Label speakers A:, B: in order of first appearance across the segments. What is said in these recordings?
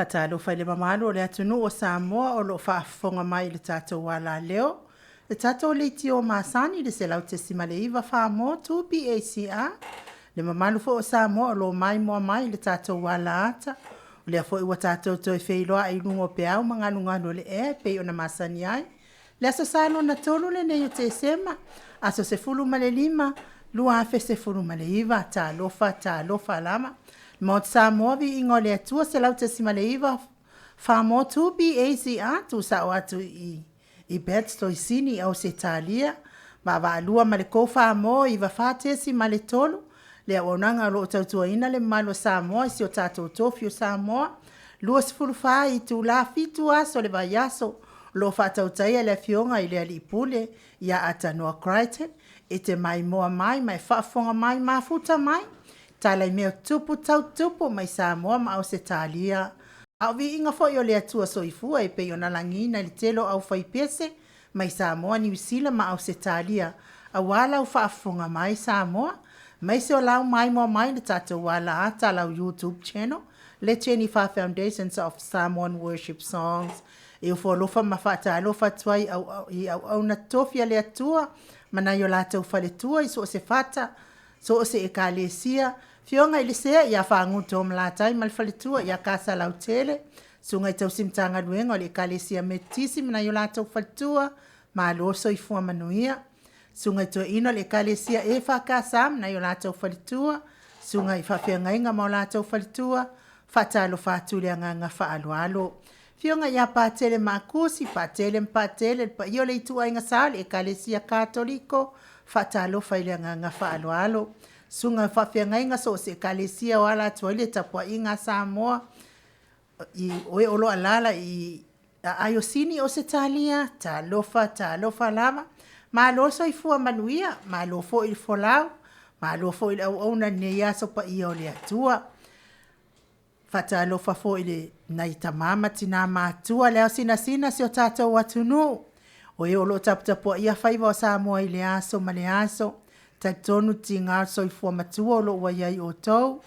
A: Faatalofa i le mamalu o le atunuu o Samoa o lo o faafofoga mai i le tatou alaleo, le tatou leitio masani i le 100.9 Faamotu PACR, le mamalu foi o Samoa o lo o maimoa mai i le tatou alaata. O lea foi ua tatou toe feiloai i luga o peau ma galugalu o le ea e pei ona masani ai. Le Aso Sa lona 3 lenei o Tesema, aso 15, 2019, talofa talofa lava. Maota Samoa, viiga o le Atua 100.9 Faamotu PACR, tuusao atu i Batsto i Sini Ausetalia, vaavaalua ma le Go Samoa 94.3 le auaunaga o lo o tautuaina le mamalu o Samoa i si o tatou tofi o Samoa. 24 itula, 7 aso o le vaiaso o lo o faatautaia e le Afioga i le Alii Pule ia Atanoa Crichton, e te maimoa mai ma e faafofoga mai, mafuta mai, tala i mea tupu tau tupu mai Samoa ma Ausetalia. A o viiga foi o le Atua Soifua e pei ona lagiina e le tele o aufaipese mai Samoa, Niu Sila ma Ausetalia, aua lau faafofoga mai Samoa, aemaise o lau maimoa mai i le tatou alaata, lau YouTube channel, le Tenifa Foundations of Samoan Worship Songs. E ofo alofa ma faatalofa atu ai i auauna totofi a le Atua ma nai o latou faletua i so o se fata, so o se ekalesia, afioga i le Sea ia Faguto Malatai ma le faletua ia Kasalautele, susuga i tausi Matagaluega o le ekalesia Metotisi ma nai o latou faletua, malo le soifua manuia. Susuga i toeaina o le ekalesia EFKS ma nai o latou faletua, susuga i faafeagaiga ma o latou faletua, faatalofa atu i le agaga faaaloalo. Afioga ia Patele Makusi, Patele ma Patele, le paia o le ituaiga sa o le ekalesia Katoliko, faatalofa i le agaga faaaloalo. Susuga i faafeagaiga i so o se ekalesia o ala atu ai le tapuaiga a Samoa, o e o lo o alala i aai o Sini Ausetalia, talofa talofa lava, malo le soifua manuia, malo foi le folau, malo foi le auauna i lenei aso paia o le Atua. Faatalofa foi i nai tama ma tina matutua, le ao sinasina o si o tatou atunuu, o e o lo o taputapuaia faiva o Samoa i lea aso ma lea aso. E talitonu le tiga o le soifua matua o lo o ua i ai ia outou,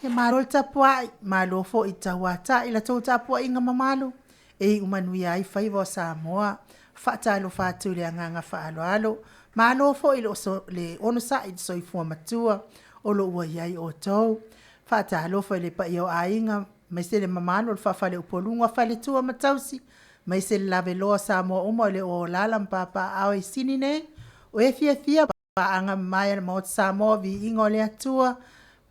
A: ia malo le tapuai, malo foi tauatai la outou tapuaiga mamalu e iu manuia ai faiva o Samoa. Faatalofa atu i le agaga faaaloalo, malo foi le onosai i le soifua matua o lo o ua i ai outou. Faatalofa i le paia o aiga aemaise le mamalu o le faa-faleupoluga, faletua ma tausi, aemaise le lavaloa o Samoa uma o lo o alala ma papaaao i Sini nei, o e fiafia paaga mamae a le Maota Samoa, viiga o le Atua,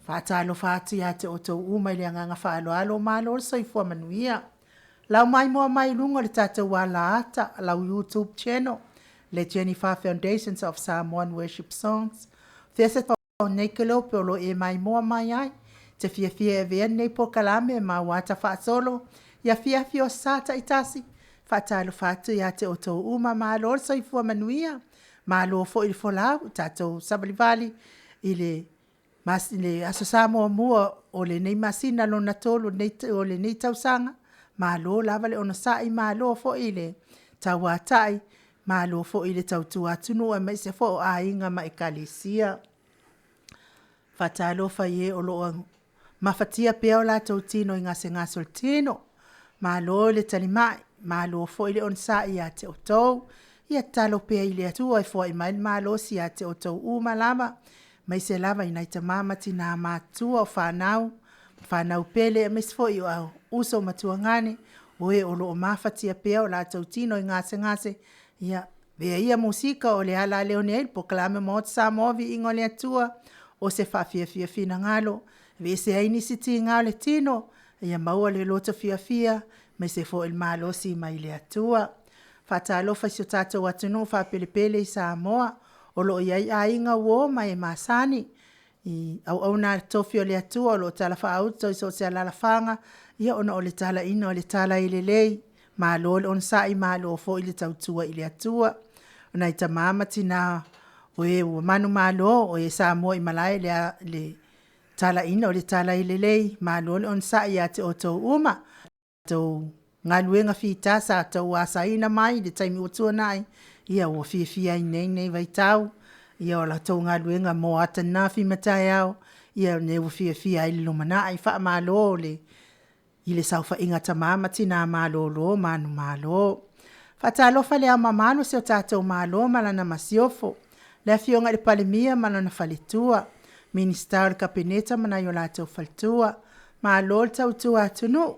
A: faatalofa atu ia te outou uma i le agaga faaaloalo, malo le soifua manuia. Lau maimoa mai i luga o le tatou alaata, lau YouTube channel, le Tenifa Foundations of Samoan Worship Songs, o lo o e maimoa mai ai, e te fiafia e avea lenei polokalame ma auata faasolo i afiafi o aso Sa taitasi, faatalofa atu ia te outou uma, malo le soifua manuia, malo foi le folau, tatou savalivali i le Aso Sa muamua o lenei masina lona 3 o lenei tausaga, malo lava le onosai, malo foi le tauatai, malo foi le tautua atunuu aemaise foi o aiga ma ekalesia. Faatalofa i e o lo o mafatia pea o latou tino i gasegase o le tino, malo le talimai, malo foi le onosai ia te outou. Ia tatalo pea i le Atua e foai mai le malosi ia te outou uma lava, aemaise lava i nai tama ma tina matutua, o fanau ma fanau pele, aemaise foi o uso ma tuagane o e o lo o mafatia pea o latou tino i gasegase, ia avea ia musika o le ala lea o le polokalame a le Maota o Samoa, Viiga o le Atua, o se faafiafia finagalo, e aveese ai nisi tiga o le tino, ia maua le loto fiafia aemaise foi le malosi mai le Atua. Faatalofa i si o tatou atunuu faapelepele i Samoa, o lo o i ai aiga uo ma e masani i auauna totofi a le Atua o lo o talafaauto i so o se alalafaga ona o le talaiina o le tala e lelei, malo le onosai malo foi le tautua i le Atua. O nai tama ma tina o e ua manumalo o e sa muaimalae le talaiina o le tala lelei, malo le onosai ia te outou uma. Outou galuega fita sa outou asaina mai i le taimi ua tuanai, ia ua fiafia ai i lenei vaitau, ia o la outou galuega mo ata ananafi ma taeao, ia o lea ua fiafia ai i le lumanai. Faamalo le i le saofaiga a tama ma tina malolo manumalo. Faatalofa i le Ao mamalu o si o tatou Malo ma lana Masiofo, le Afioga i le Palemia ma lona faletua, Minisita o le Kapeneta ma nai o latou faletua, malo le tautua atunuu.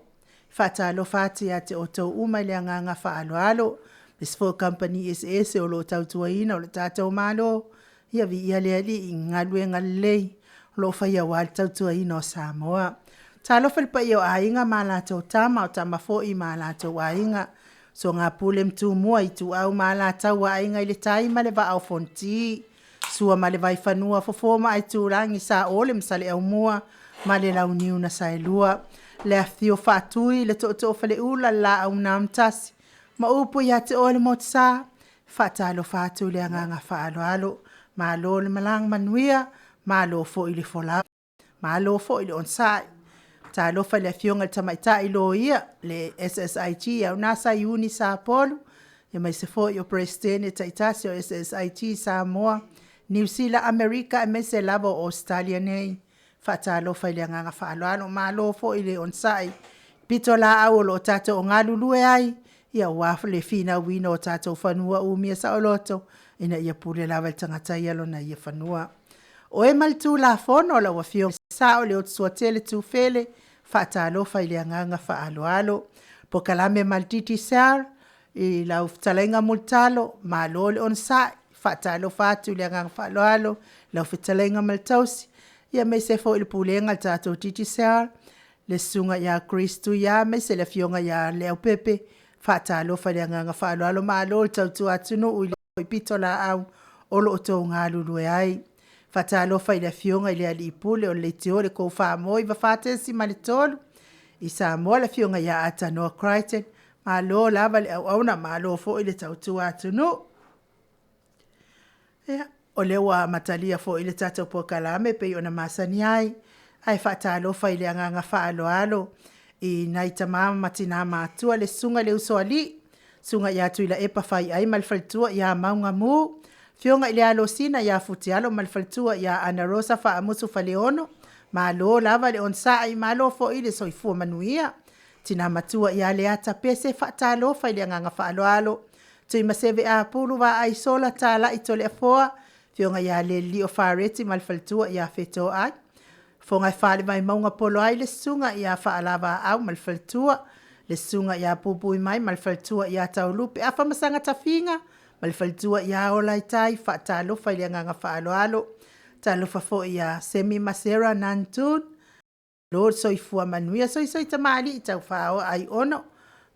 A: Faatalofa atu ia te outou uma i le agaga faaaloalo. Nisi foi o Kamupani eseese o lo o tautuaina lo tatou Malo, ia viia le Alii i galuega lelei o lo o faia aua le tautuaina o Samoa. Talofa i le paia o Aiga ma latou Tama, o Tama foi ma o latou Aiga, Usoga Pule ma Tumua, Ituau ma Alataua, Aiga i le Tai ma le Vaa o Fonoti, Sua ma le Vaifanua, Fofo ma Aitulagi, Saole ma Saleaaumua ma le Launiu na Saelua, le afifio o Faatui le Tootoo o Faleula, le Laau na Amotasi ma upu ia te oe le Motusa. Faatalofa atu i le agaga faaaloalo, malo le malaga manuia, malo foi le folau, malo foi le onosai. Talofa i le Afioga i le Tamaitai Loia le SSIG ia Sayuni Sapolu, aemaise foi o Peresetene taitasi o le SSIG i Samoa, Niu Sila, Amerika aemaise lava o Ausetalia nei. Faatalofa i le agaga faaaloalo, malo foi le onosai i pitolaau o lo o tatou galulue ai aua le finauina o tatou fanua umia saoloto ina ia pule lava i le tagata ia lona ia fanua. O e ma le Tulafono lau Afioga i le Sao Liotosuatele Tufele, faatalofa i le agaga faaaloalo. Polokalame ma le Digicel i lau fetalaiga Mulitalo, malo le onosai, faatalofa atu i le agaga faaaloalo lau fetalaiga ma le tausi, aemaise foi le Pulega a le tatou Digicel, le Susuga ia Chris Tuia aemaise le Afioga ia Leaupepe, faatalofa i le agaga faaaloalo, malo le tautua atunuu i pitolaau o lo o outou galulue ai. Faatalofa i le Afioga i le Alii Pule o le Leitio le Kofa 94.3 i Samoa le Afioga ia Ata Noah Crichton, malo lava le auauna, malo foi le tautua atunuu. Ia, o lea ua amatalia foi le tatou polokalame e pei ona masani ai, ae faatalofa i le agaga faaaloalo i nai tama ma tina matutua, le Susuga i le Usoalii, Susuga ia Tuilaepa Faiai ma le faletua ia Maugamu, Afioga i le Alosina ia Futialo ma le faletua ia Anarosa Faamusu Faleolo, malo lava le onosai, malo foi le soifua manuia. Tina matua ia Leata Pese, faatalofa i le agaga faaaloalo. Tuimaseve Apulu Vaaisola Talai Toleafoa, Afioga ia Lelio Fareti ma le faletua ia Fetoai, Fofoga o le Vaimauga Poloai le Susuga ia Faalavaau ma le faletua, le Susuga ia Puipuimai ma le faletua ia Taulupe, Afamasaga Tafiga ma le faletua ia Olaitai, faatalofa i le agaga faaaloalo. Talofa foi ia Semi ma Sera Nantoon, malo le soifua manuia. Soisoi tamalii taufaoa Aiono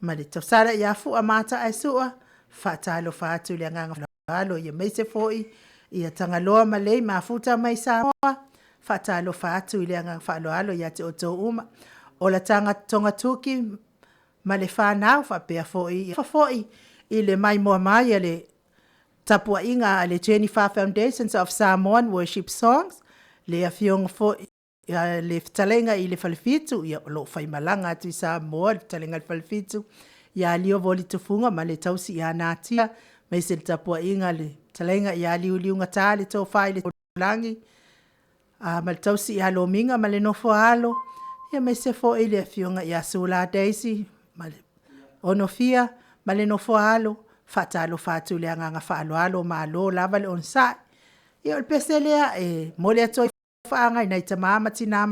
A: ma le tausala ia Fua Mataaesua, faatalofa atu i le agaga faaaloalo aemaise foi ia Tagaloa ma Lei Mafuta mai Samoa, faatalofa atu i le agaga faaaloalo ia te outou uma. Olataga Togatuki ma le fanau faapea foi i le maimoa mai a le tapuaiga a le Jennifer Foundations of Samoa Worship Songs, le afioga foi le fetalaiga i le Falefitu, o lo o faimalaga atu i Samoa le fetalaiga i le Falefitu ia Lio Voli Tufuga ma le tausi ia Natia, aemaise le tapuaiga a le fetalaiga ia Liuliugata le Tofa i le Lagi ma le tausi ia Lomiga ma le nofo a alo, aemaise foi le afioga ia Sula Daisy Onofia ma le nofo a alo, faatalofa atu i le agaga faaaloalo, malo lava le onosai. Ia o le pese lea e momoli atu ai faaga i nai tama ma tina.